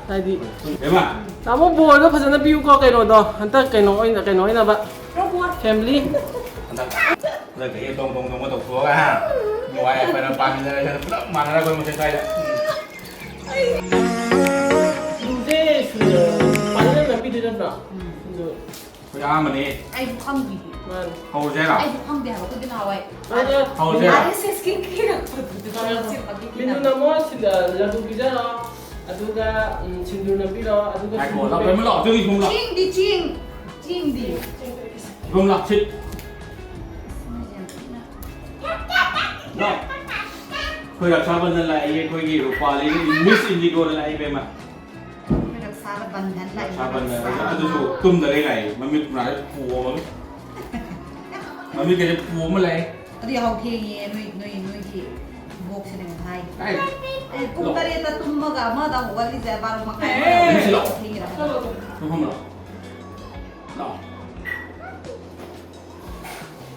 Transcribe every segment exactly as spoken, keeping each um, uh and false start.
ꯍꯥꯏꯗꯤ, ꯕꯦꯝꯃ꯫ ꯇꯥꯃꯣ ꯕꯣꯔꯗꯣ ꯐꯖꯅ ꯄꯤꯌꯨꯀꯣ, ꯀꯩꯅꯣꯗꯣ ꯍꯟꯗꯛ ꯀꯩꯅꯣ ꯑꯣꯏꯅ, ꯀꯩꯅꯣ ꯑꯣꯏꯅꯕ꯫ ꯐꯦꯃꯤꯂꯤ꯫ ꯍꯟꯗꯛ, ꯍꯟꯗꯛ ꯆꯍꯤ ꯇꯣꯡ ꯇꯣꯡ ꯇꯣꯡꯕ ꯇꯧꯊꯣꯛꯑꯒ, ꯍꯥ? ꯅꯨꯡꯉꯥꯏ ꯌꯥꯏꯐꯅ ꯄꯥꯟꯃꯤꯟꯅꯔꯁꯦ, ꯄꯨꯂꯞ ꯃꯥꯟꯅꯔꯒ ꯑꯩꯈꯣꯏ ꯃꯁꯦꯟ ꯁ꯭ꯋꯥꯏꯗ꯫ ꯁꯤꯡꯖꯨꯁꯦ ꯁꯨ-, ꯄꯥꯅꯤꯔ ꯅꯝꯕꯤꯗꯣꯏ ꯅꯠꯇ꯭ꯔꯣ? ꯎꯝ꯫ ꯁꯤꯡꯖꯨ꯫ ꯑꯩꯈꯣꯏ ꯑꯍꯥꯟꯕꯅꯦ꯫ ꯑꯩꯁꯨ ꯈꯪꯗꯤꯌꯦ꯫ ꯃꯥꯅꯦ꯫ ꯍꯧꯔꯁꯦ ꯍꯥꯏꯔꯣ? ꯑꯩꯁꯨ ꯈꯪꯗꯦ ꯍꯥꯏꯕ, ꯑꯩꯈꯣꯏꯗꯤ ꯅꯍꯥꯟꯋꯥꯏ ꯑꯗꯣ ꯑꯥꯔ ꯑꯦꯁ ꯑꯦꯁꯀꯤ ꯀꯤꯔꯛꯄꯗꯨꯗꯤ ꯈꯪꯉꯛꯁꯦ, ꯄꯥꯀꯤ ꯃꯤꯅꯨ ꯀꯤꯔꯛꯄ꯫ ꯅꯝꯃꯣ, ꯁꯤꯗ ꯂꯗꯨ ꯄꯤꯖꯔꯣ, ꯑꯗꯨꯒ, ꯎꯝ, ꯁꯤꯡꯖꯨ ꯅꯝꯕꯤꯔꯣ, ꯑꯗꯨꯒ ꯉꯥꯏꯈꯣ, ꯁꯤꯡꯖꯨ ꯂꯥꯛꯑꯣ, ꯄꯤꯔꯣ꯫ ꯄꯦꯃꯦꯟ ꯂꯥꯛꯑꯣ, ꯆꯪꯉꯤ ꯁꯣꯝ ꯂꯥꯛꯑꯣ꯫ ꯆꯤꯡꯗꯤ ꯆꯤꯡ, ꯆꯤꯡꯗꯤ꯫ ꯁꯣꯝ ꯂꯥꯛꯑꯣ, ꯁꯤꯠ꯫ ꯂꯥꯛꯑꯣ꯫ ꯑꯩꯈꯣꯏ ꯔꯛꯁꯥ ꯕꯟꯙꯟ ꯂꯥꯛꯏ, ꯑꯩꯈꯣꯏꯒꯤ ꯔꯨꯄꯥꯂꯤ, ꯃꯤꯁ ꯏꯟꯗꯤꯒꯣꯗ ꯂꯥꯛꯏ, ꯏꯕꯦꯝꯃ꯫ ꯔꯛꯁꯥ ꯕꯟꯙꯟ ꯂꯥꯛꯏ꯫ ꯔꯛꯁꯥ ꯕꯟꯙꯟ, ꯑꯗꯨꯁꯨ ꯇꯨꯝꯗꯈꯩ ꯂꯥꯛꯏ, ꯃꯃꯤꯠ ꯃꯅꯥꯗ ꯄꯣꯝꯃꯒ꯫ ꯃꯃꯤꯠꯀꯁꯦ ꯄꯣꯝꯃ ꯂꯥꯛꯏ꯫ ꯑꯗꯨ ꯌꯥꯍꯧ ꯊꯦꯡꯉꯦ, ꯅꯣꯏ, ꯅꯣꯏ, ꯅꯣꯏꯒꯤ ꯏꯕꯣꯛꯁꯤꯅ ꯉꯁꯥꯏ꯫ ꯀꯥꯏ? ꯑꯩ ꯄꯨꯡ ꯂꯣ꯫ ꯇꯔꯦꯠꯇ ꯇꯨꯝꯃꯒ ꯑꯃꯗ ꯍꯧꯒꯠꯂꯤꯁꯦ, ꯕꯥꯔꯣ ꯃꯈꯥꯏ꯫ ꯑꯦ! ꯊꯦꯡꯉꯤꯔꯕ? ꯇꯨꯝꯐꯝ ꯂꯥꯛꯑꯣ꯫ ꯂꯥꯛꯑꯣ꯫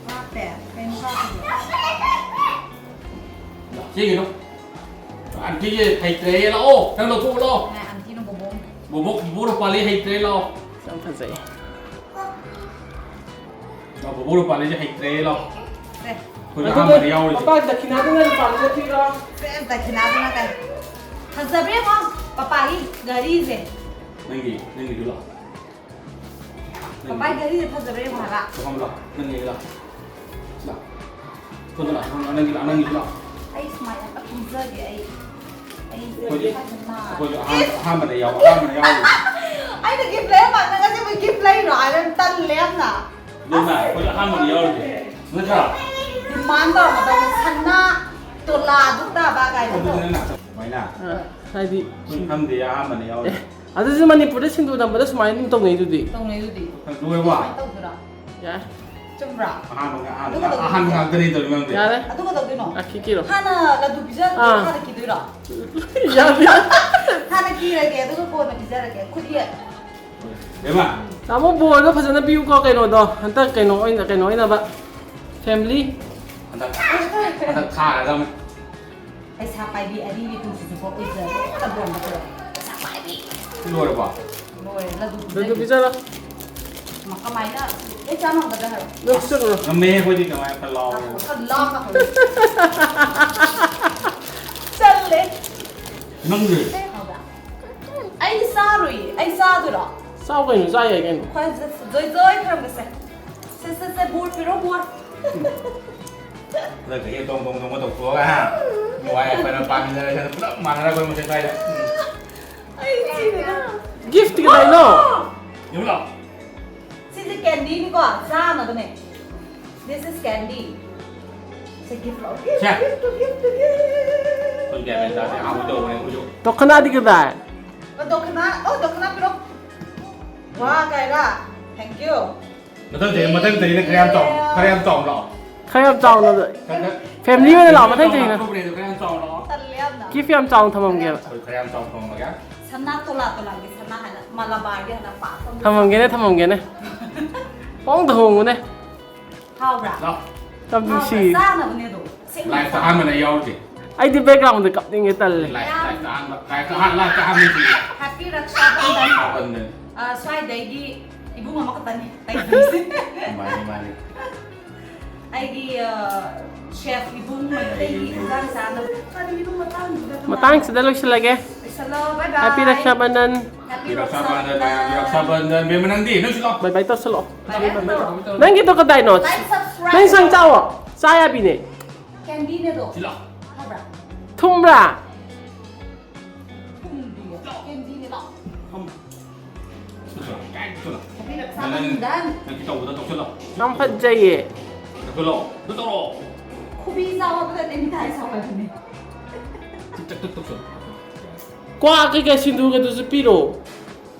ꯀꯥꯞꯄꯦ? ꯀꯩꯅꯣ ꯀꯥꯞꯄꯤꯗꯣ? ꯂꯥꯛꯑꯣ, ꯆꯦꯡꯒꯤꯅꯣ꯫ ꯑꯟꯇꯤꯁꯦ ꯍꯩꯇ꯭ꯔꯦ, ꯂꯥꯛꯑꯣ꯫ ꯅꯪ ꯂꯧꯊꯣꯛꯎ, ꯂꯥꯛꯑꯣ꯫ ꯉꯥꯏ, ꯑꯟꯇꯤꯅ ꯕꯣꯕꯣꯛ꯫ ꯕꯣꯕꯣꯛ, ꯕꯣꯕꯣꯛ ꯔꯨꯄꯥꯂꯤ ꯍꯩꯇ꯭ꯔꯦ, ꯂꯥꯛꯑꯣ꯫ ꯌꯥꯝ ꯐꯖꯩ꯫ ꯂꯥꯛꯑꯣ, ꯕꯣꯕꯣꯛ ꯔꯨꯄꯥꯂꯤꯁꯦ ꯍꯩꯇ꯭ꯔꯦ, ꯂꯥꯛꯑꯣ꯫ ꯁꯦ꯫ ꯑꯩꯈꯣꯏ ꯑꯗꯨꯒ ꯑꯍꯥꯟꯕꯗ ꯌꯥꯎꯔꯤꯁꯦ꯫ ꯄꯄꯥ ꯗꯈꯤꯅꯥꯗꯨꯅ ꯂꯨꯄꯥ ꯑꯃ ꯄꯤꯔꯣ꯫ ꯁꯦ, ꯗꯈꯤꯅꯥꯗꯨꯅ ꯀꯩ? ꯐꯖꯕ꯭ꯔꯥ ꯌꯦꯡꯉꯣ, ꯄꯄꯥꯒꯤ ꯘꯔꯤꯁꯦ꯫ ꯅꯪꯒꯤ, ꯅꯪꯒꯤꯗꯨ ꯂꯥꯛꯑꯣ꯫ ꯄꯄꯥꯒꯤ ꯘꯔꯤꯁꯦ ꯐꯖꯕ꯭ꯔꯥ ꯌꯦꯡꯉꯣ ꯍꯥꯏꯕ꯫ ꯁꯣꯝ ꯂꯥꯛꯑꯣ, ꯅꯪꯒꯤ ꯂꯥꯛꯑꯣ꯫ ꯂꯥꯛꯑꯣ꯫ ꯁꯣꯝꯗ ꯂꯥꯛꯑꯣ, ꯁꯣꯝꯗ ꯂꯥꯛꯑꯣ, ꯅꯪꯒꯤ ꯂꯥꯛꯑꯣ, ꯅꯪꯒꯤꯁꯨ ꯂꯥꯛꯑꯣ꯫ ꯑꯩ ꯁꯨꯃꯥꯏꯅ ꯑꯝꯇ ꯄꯨꯖꯒꯦ, ꯑꯩ꯫ ꯑꯩꯁꯦ ꯑꯩꯈꯣꯏꯁꯨ, ꯐꯖꯅ ꯑꯩꯈꯣꯏꯁꯨ ꯑꯍꯥꯟꯕ, ꯑꯍꯥꯟꯕꯗ ꯌꯥꯎ-, ꯑꯍꯥꯟꯕꯗ ꯌꯥꯎꯔꯤꯅꯤ꯫ ꯑꯩꯅ gift ꯂꯩꯔ ꯃꯥꯟꯅꯒ ꯁꯤꯕꯨ gift ꯂꯩꯔꯣ ꯍꯥꯏꯕ ꯇꯜꯂꯦ ꯌꯥꯝꯅ꯫ ꯑꯗꯨꯅ ꯑꯩꯈꯣꯏꯁꯨ ꯑꯍꯥꯟꯕꯗ ꯌꯥꯎꯔꯤꯁꯦ꯫ ꯅꯠꯇ꯭ꯔꯥ? Demand ꯇꯧꯔꯛꯀꯗꯧꯅꯤ꯫ ꯁꯅꯥ, ꯇꯣꯂꯥ, ꯑꯗꯨ ꯇꯥꯕ ꯀꯥꯏꯅ ꯑꯗꯨꯗꯨꯅ ꯇꯧ-, ꯅꯪ ꯁꯨꯃꯥꯏꯅ꯫ ꯑ, ꯍꯥꯏꯗꯤ ꯑꯩꯈꯣꯏ ꯈꯪꯗꯦ, ꯑꯍꯥꯟꯕꯅ ꯌꯥꯎꯔꯤꯁꯦ꯫ ꯑꯦ, ꯑꯗꯨꯁꯨ ꯃꯅꯤꯄꯨꯔꯗ ꯁꯤꯡꯖꯨ ꯅꯝꯕꯗ ꯁꯨꯃꯥꯏꯅ ꯑꯗꯨꯝ ꯇꯧꯅꯩꯗꯨꯗꯤ꯫ ꯇꯧꯅꯩꯗꯨꯗꯤ꯫ ꯂꯣꯏꯔꯕꯣ? ꯁꯨꯃꯥꯏꯅ ꯇꯧꯗꯣꯏꯔꯣ? ꯌꯥꯏ꯫ ꯆꯨꯝꯕ꯭ꯔꯥ? ꯑꯍꯥꯟꯕ, ꯑꯍꯥꯟꯕ, ꯑꯗꯨꯒ ꯑꯍꯥꯟꯕ ꯉꯥꯛꯇꯅꯤ ꯇꯧꯔꯤ ꯃꯌꯥꯝꯁꯦ꯫ ꯌꯥꯔꯦ꯫ ꯑꯗꯨ ꯀꯩꯗꯧꯗꯣꯏꯅꯣ? ꯑꯥ, ꯈꯤꯛꯀꯤꯔꯣ? ꯍꯥꯟꯅ ꯂꯗꯨ ꯄꯤꯖꯔꯒ ꯑꯥ꯫ ꯍꯥꯟꯅ ꯀꯤꯗꯣꯏꯔꯣ? ꯌꯥꯗꯦ, ꯌꯥꯗꯦ꯫ ꯍꯥꯟꯅ ꯀꯤꯔꯒꯦ, ꯑꯗꯨꯒ ꯀꯣꯟꯅ ꯄꯤꯖꯔꯒꯦ꯫ ꯈꯨꯠ ꯌꯦꯠ꯫ ꯕꯦꯝꯃ꯫ ꯇꯥꯃꯣ, ꯕꯣꯔꯗꯣ ꯐꯖꯅ ꯄꯤꯌꯨꯀꯣ, ꯀꯩꯅꯣꯗꯣ꯫ ꯍꯟꯗꯛ ꯀꯩꯅꯣ ꯑꯣꯏꯅ, ꯀꯩꯅꯣ ꯑꯣꯏꯅꯕ꯫ ꯐꯦꯃꯤꯂꯤ꯫ ꯍꯟꯗꯛ, ꯍꯟꯗꯛ ꯊꯥꯔꯗꯕꯅꯤ꯫ ꯄꯩꯁꯥ ꯄꯥꯏꯕꯤ ꯑꯔꯤꯕꯤ ꯄꯨꯟꯁꯤꯁꯨꯀꯣ ꯑꯣꯏꯖꯔꯦ꯫ ꯇꯕꯣꯟꯗ ꯄꯨꯔꯛꯑꯦ꯫ ꯄꯩꯁꯥ ꯄꯥꯏꯕꯤ꯫ ꯂꯣꯏꯔꯕꯣ? ꯂꯣꯏꯔꯦ꯫ ꯂꯗꯨ ꯑꯗꯨ ꯄꯤꯖꯒꯦ꯫ ꯄꯤꯖꯔꯣ꯫ ꯃ-, ꯀꯃꯥꯏꯅ? ꯑꯦ, ꯆꯥ ꯉꯝꯒꯗ꯭ꯔꯥ ꯍꯥꯏꯔꯣ? ꯅꯪ ꯆꯠꯂꯨꯔꯣ꯫ ꯉꯝꯃꯦ ꯑꯩꯈꯣꯏꯗꯤ, ꯀꯃꯥꯏꯅ ꯈꯔ ꯂꯥꯎꯔꯦ꯫ ꯈꯔ ꯂꯥꯎ ꯀꯥꯈꯠꯂꯨ꯫ ꯆꯜꯂꯦ꯫ ꯅꯪꯗꯤ? ꯍꯥꯎꯕ꯭ꯔꯥ? ꯑꯩ ꯆꯥꯔꯨꯏ꯫ ꯑꯩ ꯆꯥꯗꯣꯏꯔꯣ? ꯆꯥꯎ ꯀꯩꯅꯣ, ꯆꯥ ꯌꯥꯏ ꯀꯩꯅꯣ꯫ ꯍꯣꯏ, ꯖ-, ꯖꯣꯏ ꯖꯣꯏ ꯈꯔꯝꯒꯁꯦ꯫ ꯁꯦ, ꯁꯦ, ꯁꯦ, ꯕꯣꯔ ꯄꯤꯔꯣ, ꯕꯣꯔ꯫ ꯈꯨꯗꯛꯇꯒꯤ ꯇꯣꯡ ꯇꯣꯡ ꯇꯣꯡ ꯇꯧꯊꯣꯛꯑꯒ, ꯍꯥ? ꯅꯨꯡꯉꯥꯏ ꯌꯥꯏꯐꯅ ꯄꯥꯟꯃꯤꯟꯅꯔꯁꯦ, ꯄꯨꯂꯞ ꯃꯥꯟꯅꯔꯒ ꯑꯩꯈꯣꯏ ꯃꯁꯦꯟ ꯁ꯭ꯋꯥꯏꯗ꯫ ꯎꯝ꯫ ꯑꯩ ꯁꯤꯔꯦꯗ꯫ Gift ꯀꯗꯥꯏꯅꯣ? ꯌꯦꯡꯉꯨ ꯂꯥꯎ꯫ ꯁꯤꯁꯦ candy ꯅꯤꯀꯣ, ꯆꯥꯅꯕꯅꯦ꯫ This is candy. Say, gift ꯂꯧ꯫ Gift, ꯁꯦ꯫ Gift, gift, gift꯫ ꯑꯩꯈꯣꯏ ꯒ꯭ꯌꯥꯟ ꯃꯦꯟ ꯇꯥꯗꯦ, ꯑꯍꯥꯟꯕ ꯇꯧꯕꯅꯦ ꯑꯩꯈꯣꯏꯁꯨ꯫ ꯗꯣꯈꯅꯥꯗꯤ ꯀꯗꯥꯏ? ꯑꯣ, ꯗꯣꯈꯅꯥ, ꯑꯣ, ꯗꯣꯈꯅꯥ ꯄꯤꯔꯣ꯫ ꯋꯥ, ꯀꯥꯏꯔꯥ? Thank you꯫ ꯃꯊꯪ ꯆꯍꯤ, ꯃꯊꯪ ꯆꯍꯤꯗ ꯈꯔ ꯌꯥꯝ ꯆꯥꯎ-, ꯈꯔ ꯌꯥꯝ ꯆꯥꯎꯅ ꯂꯥꯛꯑꯣ꯫ ꯈꯔ ꯌꯥꯝ ꯆꯥꯎꯅ꯫ ꯈꯔ, ꯈꯔ family ꯑꯣꯏꯅ ꯂꯥꯛꯑꯣ, ꯃꯊꯪ ꯆꯍꯤꯅ꯫ ꯂꯥꯛꯄꯕꯨꯗꯤ ꯈꯔ ꯌꯥꯝ ꯆꯥꯎꯅ ꯂꯥꯛꯑꯣ꯫ ꯇꯜꯂꯦ ꯌꯥꯝꯅ꯫ Gift ꯌꯥꯝ ꯆꯥꯎꯅ ꯊꯝꯃꯝꯒꯦꯕ꯫ ꯍꯣꯏ, ꯈꯔ ꯌꯥꯝ ꯆꯥꯎꯅ ꯊꯝꯃꯝꯃꯒꯦ꯫ ꯁꯅꯥ ꯇꯣꯂꯥ ꯇꯣꯂꯥꯒꯤ ꯁꯅꯥ ꯍꯥꯏꯅ ꯃꯂꯥꯕꯥꯔꯒꯤ ꯍꯥꯏꯅ ꯄꯥꯛꯄ ꯑꯃ ꯊꯝꯃꯝꯒꯦꯅꯦ, ꯊꯝꯃꯝꯒꯦꯅꯦ꯫ ꯍꯣꯡꯗ ꯍꯣꯡꯉꯨꯅꯦ꯫ ꯍꯥꯎꯕ꯭ꯔꯥ? ꯂꯥꯎ꯫ ꯌꯥꯝ ꯅꯨꯡꯁꯤ꯫ ꯍꯥꯎꯕ꯭ꯔꯥ? ꯆꯥꯅꯕꯅꯦ ꯑꯗꯣ꯫ ꯑꯁꯦꯡꯕ life ꯇ ꯆꯥꯅꯕꯅꯦ꯫ ꯑꯍꯥꯟꯕꯅ ꯌꯥꯎꯔꯤꯁꯦ꯫ ꯑꯩꯗꯤ background ꯗ ꯀꯞꯅꯤꯡꯉꯦ, ꯇꯜꯂꯦ꯫ Life, ꯌꯥꯝ life ꯇ ꯑꯍꯥꯟꯕ, life ꯇ ꯑꯍꯥꯟ-, life ꯇ ꯑꯍꯥꯟꯕ ꯁꯤꯅꯤ꯫ Happy ꯔꯛꯁꯥ ꯕꯟꯙꯟ꯫ ꯔꯛꯁꯥ ꯕꯟꯙꯟ꯫ ꯑ, ꯁ꯭ꯋꯥꯏꯗꯩꯒꯤ ꯏꯕꯨꯡ ꯑꯃꯈꯛꯇꯅꯤ ꯂꯩꯗꯣꯏꯁꯦ꯫ ꯃꯥꯅꯤ, ꯃꯥꯅꯤ꯫ ꯑꯩꯒꯤ, ꯑ, chef ꯏꯕꯨꯡ ꯃꯩꯇꯩꯒꯤ ꯏꯟꯖꯥꯡ ꯆꯥꯅꯕ꯫ ꯃꯇꯥꯡꯁꯤꯗ ꯂꯣꯏꯁꯤꯜꯂꯒꯦ꯫ ꯂꯣꯏꯁꯜꯂꯣ, bye bye꯫ Happy Raksha Bandhan. Happy Raksha Bandhan, ꯃꯌꯥꯝꯒꯤ ꯔꯛꯁꯥ ꯕꯟꯙꯟ꯫ ꯕꯦꯝꯃ, ꯅꯪꯗꯤ? ꯅꯪꯁꯨ ꯂꯥꯎ꯫ Bye bye ꯇꯧꯁꯜꯂꯛꯑꯣ꯫ Bye bye ꯇꯧꯔꯣ꯫ ꯅꯪꯒꯤꯗꯣ ꯀꯗꯥꯏꯅꯣ? Like, subscribe ꯅꯪ ꯁꯪ ꯇꯧꯔꯣ꯫ ꯆꯥꯎꯋꯣ꯫ ꯆꯥ ꯌꯥꯕꯤꯅꯦ꯫ Candy ꯅꯦ ꯑꯗꯣ꯫ ꯁꯤ ꯂꯥꯎ꯫ ꯍꯥꯏꯕ꯭ꯔꯥ? ꯊꯨꯝꯕ꯭ꯔꯥ? ꯊꯨꯝꯗꯤꯌꯦ꯫ Candy ꯅꯦ ꯂꯥꯎ꯫ ꯊꯝ-, ꯇꯧꯁꯜꯂꯣ꯫ ꯀꯥꯏ ꯇꯧꯁꯜꯂꯣ? ꯅꯪ, ꯅꯪ, ꯅꯪ ꯇꯧꯕꯗ ꯇꯧꯁꯜꯂꯣ꯫ ꯌꯥꯝ ꯐꯖꯩꯌꯦ꯫ ꯇꯧꯁꯜꯂꯣ꯫ ꯑꯗꯨ ꯇꯧꯔꯣ꯫ ꯈꯨꯕꯤ ꯆꯥꯎ ꯍꯥꯏꯕ ꯅꯠꯇꯦ, ꯃꯤꯊꯥꯏ ꯆꯥꯎ ꯍꯥꯏꯕꯅꯦ꯫ ꯇꯛ, ꯇꯛ, ꯇꯛ ꯇꯧꯁꯜꯂꯣ꯫ ꯀ꯭ꯋꯥ ꯀꯩꯀꯥ ꯁꯤꯟꯗꯨꯔꯒꯗꯨꯁꯨ ꯄꯤꯔꯣ꯫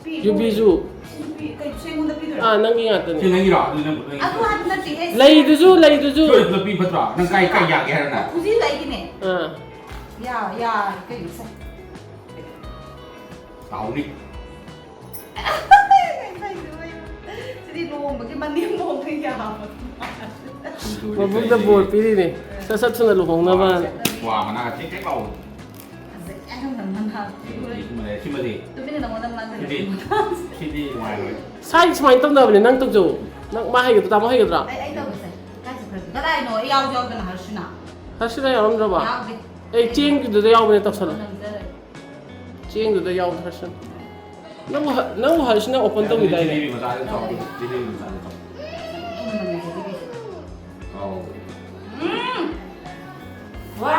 ꯄꯤꯔꯣ꯫ ꯌꯨꯕꯤꯁꯨ꯫ ꯁꯤ ꯅꯨꯄꯤ, ꯀꯩ, ꯁꯤ ꯑꯩꯉꯣꯟꯗ ꯄꯤꯗꯣꯏꯔꯣ? ꯑꯥ, ꯅꯪꯒꯤ ꯉꯥꯛꯇꯅꯤ꯫ ꯁꯤ ꯅꯪꯒꯤꯔꯣ? ꯑꯗꯨꯗꯤ ꯅꯪ, ꯅꯪꯒꯤ ꯑꯗꯨ ꯍꯥꯏꯕ ꯅꯠꯇꯦꯍꯦ꯫ ꯂꯩꯗꯨꯁꯨ, ꯂꯩꯗꯨꯁꯨ꯫ ꯁꯤ ꯑꯣꯏꯅ ꯄꯨꯂꯞ ꯄꯤ ꯐꯠꯇ꯭ꯔꯣ? ꯅꯪ ꯀꯥꯏ, ꯀꯥꯏ ꯌꯥꯒꯦ ꯍꯥꯏꯔꯣ ꯅꯪ? ꯈꯨꯖꯤ ꯂꯩꯒꯤꯅꯦ꯫ ꯑꯥ꯫ ꯌꯥ, ꯌꯥ, ꯀꯩꯅꯣ ꯁꯦ꯫ ꯇꯥꯎꯅꯤ꯫ ꯁꯤꯗꯤ ꯂꯨꯍꯣꯡꯕꯒꯤ ꯃꯅꯦꯝ ꯄꯣꯛꯅ ꯌꯥꯕ꯫ ꯃꯕꯨꯛꯇ ꯕꯣꯔ ꯄꯤꯔꯤꯅꯦ, ꯁꯠ ꯁꯠ ꯊꯨꯅ ꯂꯨꯍꯣꯡꯅꯕꯅ꯫ ꯋꯥ ꯃꯅꯥ ꯊꯦꯛ ꯊꯦꯛ ꯂꯥꯎꯕ꯫ ꯐꯖꯩ ꯍꯥꯏꯔꯝꯗꯅ ꯃꯅꯥ ꯊꯦꯛ ꯂꯣꯏ꯫ ꯁꯤꯃꯗꯤ, ꯁꯤꯃꯗꯤ꯫ ꯇꯨꯃꯤꯟꯅ ꯅꯉꯣꯟꯗ ꯉꯥꯡꯗꯅ ꯁꯤꯗꯤ, ꯂꯩꯕ ꯃꯇꯥꯡꯁꯦ꯫ ꯁꯤꯗꯤ ꯅꯨꯡꯉꯥꯏꯔꯣꯏ꯫ ꯁꯥꯏ ꯁꯨꯃꯥꯏꯅ ꯇꯧꯅꯕꯅꯦ, ꯅꯪ ꯇꯧꯖꯧ꯫ ꯅꯪ ꯃꯥ ꯍꯩꯒꯗ꯭ꯔꯥ, ꯇꯥꯃꯣ ꯍꯩꯒꯗ꯭ꯔꯥ? ꯑꯩ, ꯑꯩ ꯇꯧꯒꯦꯁꯦ꯫ ꯀꯥꯏ ꯆꯠꯈ꯭ꯔꯒꯦ? ꯀꯗꯥꯏꯅꯣ? ꯑꯩ ꯌꯥꯎꯁꯨ ꯌꯥꯎꯗꯅ ꯍꯔꯁꯤꯅ꯫ ꯍꯔꯁꯤꯅ ꯌꯥꯎꯔꯝꯗ꯭ꯔꯕ? ꯌꯥꯎꯗꯦ꯫ ꯑꯩ ꯆꯦꯡꯒꯤꯗꯨꯗ ꯌꯥꯎꯕꯅꯦ, ꯇꯧꯁꯜꯂꯣ꯫ ꯅꯝꯖꯔꯒꯦ꯫ ꯆꯦꯡꯗꯨꯗ ꯌꯥꯎꯕꯅꯦ ꯍꯔꯁꯤꯅ꯫ ꯅꯪꯕꯨ ꯍ-, ꯅꯪꯕꯨ ꯍꯔꯁꯤꯅ open ꯇꯧꯈꯤꯗꯥꯏꯅꯦ? ꯖꯤꯂꯤꯕꯤ ꯃꯆꯥꯁꯦ ꯆꯥꯎ, ꯖꯤꯂꯤꯕꯤ ꯃꯆꯥꯁꯦ ꯆꯥꯎ꯫ ꯊꯨꯝꯕꯅꯦ ꯖꯤꯂꯤꯕꯤꯁꯦ꯫ ꯑꯧ꯫ ꯎꯝ! ꯋꯥ!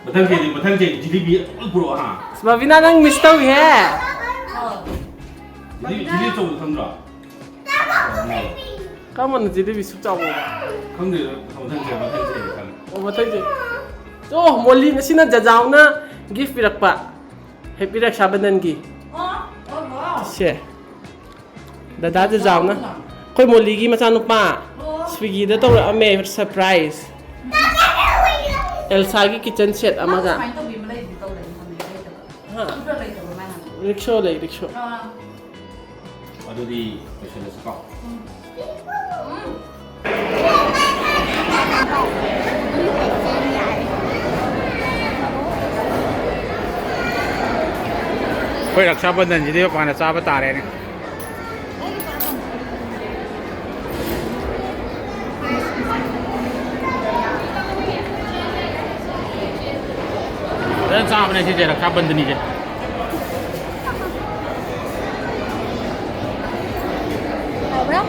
ꯃꯊꯪ ꯆꯍꯤ, ꯃꯊꯪ ꯆꯍꯤ ꯖꯤꯂꯤꯕꯤ ꯑꯗꯨꯝ ꯄꯨꯔꯛꯑꯣ ꯍꯥ꯫ ꯑꯁ, ꯕꯕꯤꯅꯥ, ꯅꯪ miss ꯇꯧꯏꯍꯦ꯫ ꯑꯧ꯫ ꯖꯤꯂꯤꯕꯤ, ꯖꯤꯂꯤꯕꯤ ꯑꯆꯧꯕꯗꯣ ꯈꯪꯗ꯭ꯔꯣ? ꯀꯔꯝꯕꯅꯣ ꯖꯤꯂꯤꯕꯤ ꯁꯨꯛ ꯆꯥꯎꯕ? ꯈꯪꯗꯦ, ꯃꯊꯪ ꯆꯍꯤ, ꯃꯊꯪ ꯆꯍꯤ ꯈꯪꯉꯦ꯫ ꯑꯣ, ꯃꯊꯪ ꯆꯍꯤ꯫ ꯑꯣ, ꯃꯣꯂꯤ, ꯁꯤꯅ ꯖꯖꯥꯎꯅ gift ꯄꯤꯔꯛꯄ꯫ Happy ꯔꯛꯁꯥ ꯕꯟꯙꯟꯒꯤ꯫ ꯑꯣ, ꯑꯣ, ꯋꯥꯎ꯫ ꯁꯦ꯫ ꯗꯗꯥ ꯖꯖꯥꯎꯅ꯫ ꯑꯩꯈꯣꯏ ꯃꯣꯂꯤꯒꯤ ꯃꯆꯥꯅꯨꯄꯥ꯫ ꯑꯣ꯫ Swiggy ꯗ ꯇꯧꯔꯛꯑꯝꯃꯦ, surprise꯫ ꯑꯦꯜꯁꯥꯒꯤ kitchen set ꯑꯃꯒ꯫ ꯁꯨꯃꯥꯏꯅ ꯇꯧꯕꯤ ꯑꯃ ꯂꯩꯕꯗꯤ ꯇꯧꯗꯥꯏꯅꯦ? ꯍꯥ? ꯎꯕ꯭ꯔꯥ ꯂꯩꯇꯕ꯭ꯔꯥ ꯃꯥꯅ? Rickshaw ꯂꯩ, rickshaw꯫ ꯑꯥ꯫ ꯑꯗꯨꯗꯤ ꯂꯣꯏꯁꯤꯜꯂꯁꯤꯀꯣ꯫ ꯎꯝ꯫ ꯑꯩꯈꯣꯏ ꯔꯛꯁꯥ ꯕꯟꯙꯟꯁꯤꯗꯤ ꯃꯄꯥꯟꯗ ꯆꯥꯕ ꯇꯥꯔꯦꯅꯦ꯫ ꯐꯖꯅ ꯆꯥꯕꯅꯦ ꯁꯤꯁꯦ, ꯔꯛꯁꯥ ꯕꯟꯙꯅꯤꯁꯦ꯫ ꯍꯥꯎꯕ꯭ꯔꯥ?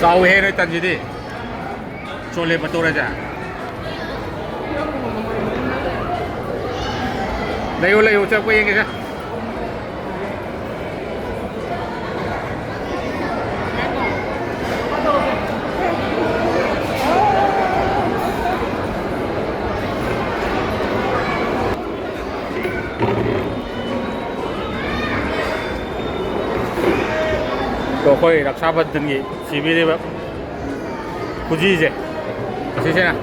ꯆꯥꯎꯋꯦꯍꯦ ꯅꯣꯏ ꯇꯟꯁꯤꯗꯤ꯫ ꯆꯣꯂꯦ ꯕꯇꯨꯔꯥꯁꯦ꯫ ꯂꯩꯌꯨ, ꯂꯩꯌꯨ, ꯆꯠꯄ ꯌꯦꯡꯒꯦꯁꯦ꯫ ꯑꯗꯣ ꯑꯩꯈꯣꯏ ꯔꯛꯁꯥ ꯕꯟꯙꯟꯒꯤ ꯁꯤꯕꯤꯔꯤꯕ ꯈꯨꯖꯤꯁꯦ, ꯑꯁꯤꯁꯤꯅ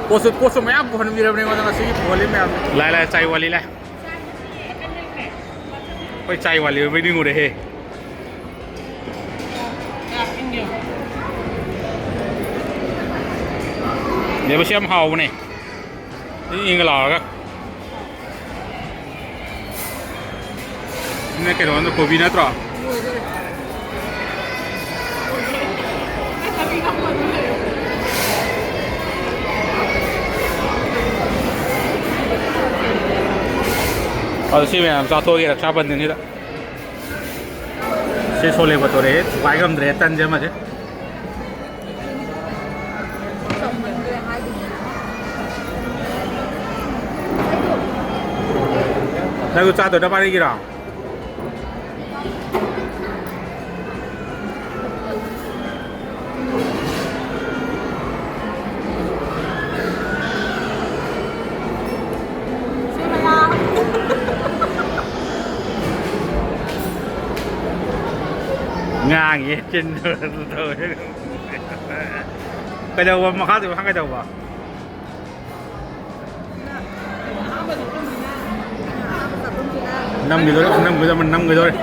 ꯄꯣꯠꯁꯨ, ꯄꯣꯠꯁꯨ ꯃꯌꯥꯝ ꯄꯨꯍꯟꯕꯤꯔꯕꯅꯦ ꯑꯩꯉꯣꯟꯗ ꯉꯁꯤꯒꯤ ꯄꯨꯍꯜꯂꯤ ꯃꯌꯥꯝꯁꯦ꯫ ꯂꯥꯏ, ꯂꯥꯏ, ꯆꯥꯏ ꯋꯥꯂꯤ ꯂꯥꯏ꯫ ꯑꯩꯈꯣꯏ ꯆꯥꯏ ꯋꯥꯂꯤ ꯑꯣꯏꯕꯩ ꯅꯤꯡꯉꯨꯔꯦꯍꯦ꯫ ꯂꯦꯕꯁꯦ ꯌꯥꯝ ꯍꯥꯎꯕꯅꯦ꯫ ꯏꯪ ꯏꯪꯒ ꯂꯥꯎꯔꯒ꯫ ꯁꯤꯅ ꯀꯩꯅꯣ ꯅꯠꯇ꯭ꯔꯣ? ꯀꯣꯕꯤ ꯅꯠꯇ꯭ꯔꯣ? ꯑꯗꯣ ꯁꯤ ꯃꯌꯥꯝ ꯆꯥꯊꯣꯛꯑꯒꯦ ꯔꯛꯁꯥ ꯕꯟꯗꯟꯁꯤꯗ꯫ ꯁꯤ ꯁꯣꯂꯦ ꯕꯇꯣꯔꯦ ꯄꯥꯏ ꯉꯝꯗ꯭ꯔꯦ ꯇꯟꯁꯦ ꯑꯃꯁꯦ꯫ ꯅꯪꯁꯨ ꯆꯥꯗꯣꯏꯔ ꯄꯥꯔꯤꯒꯤꯔꯣ? ꯉꯥꯡꯉꯤ ꯆꯤꯟ꯫ ꯀꯩꯗꯧꯕ ꯃꯈꯥꯗꯨ ꯀꯩꯗꯧꯕ? ꯅꯝꯈꯤꯗꯣꯔꯦ, ꯅꯝꯈꯤꯗꯣꯔꯦ, ꯅꯝꯈꯤꯗꯣꯔꯦ꯫